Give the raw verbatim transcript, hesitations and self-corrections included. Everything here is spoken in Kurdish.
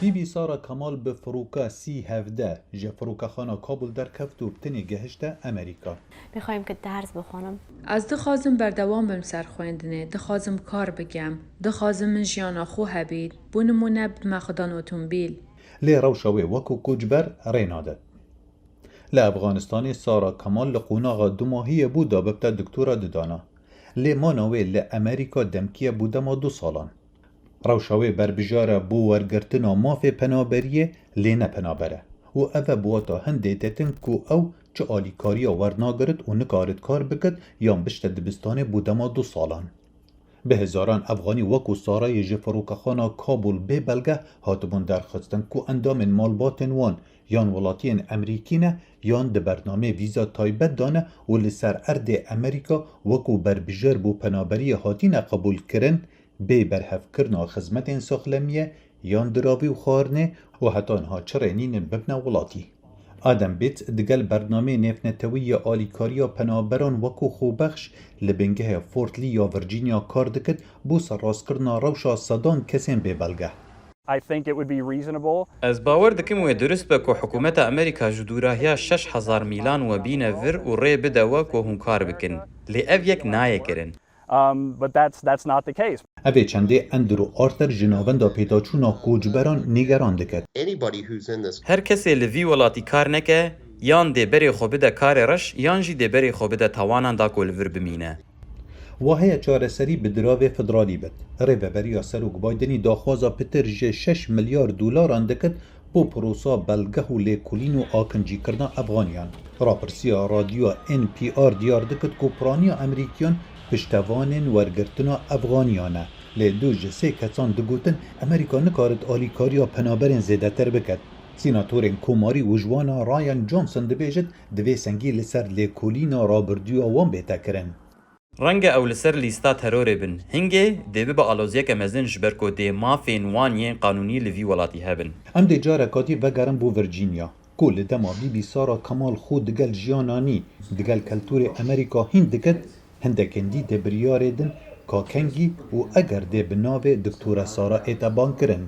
Bîbî Sara Kemal bi firoka C hevdeh ji firokaxana Kabul derkeft û bi tenê gehişte Amerîka. می‌خوایم که درس بخوانم. Ez dixwazim berdewam bim ser xwendinê, dixwazim kar bikem, dixwazim min jiyana xwe hebît, bo nimûne bidime xwe dan otomobîl. Lê rewşa wê wekû koçber rê nade. Li Efxanistanê Sara Kemal li qonaxa dumahiyê bû da bibte doktora didana. Lê mana wê li Amerîka demkiye bû dema du salan. Rewşa wê berbijar e bo wergirtina mafê penaberiyê, lê ne penaber e. Û ev e bi wata hindê têtin ku ew çi alîkariya wernagirit û nikarit kar bikit yan bişte dibistanê bo dema du salan. Bi hezaran Efxanî wekû Sarayê ji firokaxana Kabul bê belge hatibûn derxistin ku endamên malbatên wan yan welatiyên Emerîkî ne yan di bernameyê vîza taybet de ne û li ser erdê Emerîka wekû berbijar bo penaberiyê hatine qebûlkirin, bê berhevkirina xizmetên saxlemiyê yan diravî û xwarinê û heta niha çi rê nînin bibine welatî. Adam Bates digel bernameyê nêvnetewî ya alîkariya penaberan wekû xwebexş li bingehê Fort Lee ya Virginia kar dikit bo serrastkirina rewşa sedan kesên bêbelge. I think it would be reasonable. Ez bawer dikim wê durist be ku hikûmeta Amerîka ji dûrahiya şeş hezar mîlan we bîne vir û rê bide we ku hûn kar bikin. Lê ev yek nayê kirin. Um, but that's that's not the case. Evê çendê Andrew Arthur ji Navenda Pêdaçûna Koçberan nîgeran dikit. Anybody who's in this Her kesê li vî welatî kar neke, yan dê berê xwe bide karê reş, yan jî dê berê xwe bide tawanan da ku li vir bimîne. Wa heye çareserî bi diravê federalî bit. Rêveberiya Serok Bidenî daxwaza pitir ji şeş milyar dolaran dikit bo prosa belgeh û lêkolîn û akincîkirina Efxaniyan. Rapirsiya radyoya N P R diyar dikit ku piraniya Emerîkiyan piştevanên wergirtina Efxaniyan e. Lê du ji sê kesan digotin Emerîka nikarit alîkariya penaberên zêdetir biket. Sînatorên Komarî û ji wana Ryan Johnson dibêjit, divê sengî li ser lêkolîna rabirdûya wan bête kirin. Renge ew li ser lîsta terorê bin. Hingê dê bibe aloziyeke mezin ji ber ku dê mafên wan yên qanûnî li vî welatî hebin. Em dê careka dî vegerin bo Virginia, ku li dema Bîbî Sara Kemal xwe digel jiyana nî, digel keltûrê Amerîka hîn dikit, hindekên dî dê biryarê din ka kengî û eger dê bi navê Doktora Sara ête bankirin.